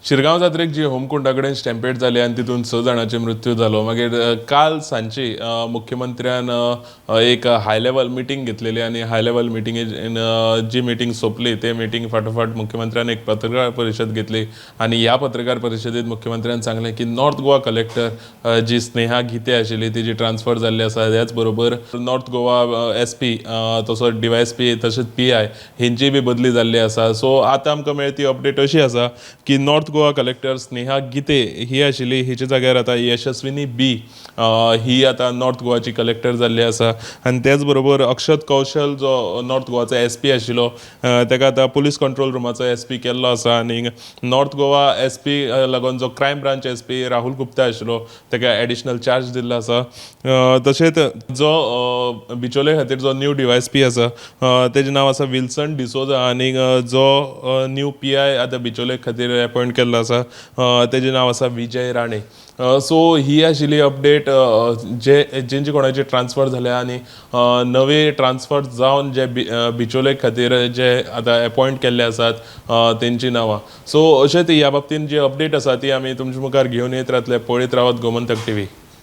शिरगांव जात्रेक जी होमकुंडा कडेन स्टॅम्पेड जाली आनी तितून स जाणांचे मृत्यू जालो. मागीर काल सांजची मुख्यमंत्र्यान एक हाय लेवल मिटींग घेतलेली आनी हाय लेवल मिटिंगेन जी मिटींग सोंपली ते मिटींग फाटोफाट मुख्यमंत्र्यान एक पत्रकार परिशद घेतली आनी ह्या पत्रकार परिशदेत मुख्यमंत्र्यान सांगलें की नॉर्थ गोवा कलेक्टर जी स्नेहा गीते आशिल्ली तिजी ट्रान्सफर जाल्ली आसा. त्याच बरोबर नॉर्थ गोवा एस पी, तसोच डीवायएसपी तशेंच पीआय हेंची बी बदली जाल्ली आसा. सो आतां आमकां मेळटी अपडेट अशी आसा की नॉर्थ गोवा कलेक्टर स्नेहा गीते ही आशिल्ली, हिच्या जाग्यार आतां यशस्विनी बी ही आतां नॉर्थ गोवाची कलेक्टर जाल्ली आसा. आनी त्याच बरोबर अक्षत कौशल जो नॉर्थ गोवाचो एसपी आशिल्लो, ताका आतां पुलीस कंट्रोल रुमाचो एसपी केल्लो आसा. आनी नॉर्थ गोवा एसपी लागून जो crime branch SP Rahul Gupta आशिल्लो, ताका एडिशनल चार्ज दिल्लो आसा. तशेंच जो बिचोले खातीर जो न्यू डीवायएसपी आसा, तेजें नांव आसा विल्सन डिसोजा. आनी जो न्यू पीआय आतां बिचोले खातीर एपॉयंट केल्लो आसा, तेजें नांव आसा विजय राणे. सो ही आशिल्ली अपडेट, जे जेंचे कोणाचे ट्रान्सफर जाल्या आनी नवे ट्रान्सफर जावन जे बिचोले खातीर जे आतां एपॉयंट केल्ले आसात तेंची नांवां. सो अशेंच ह्या बाबतीन जी अपडेट आसा ती आमी तुमच्या मुखार घेवन येत रावतले. पळयत रावात गोमंतक टीव्ही.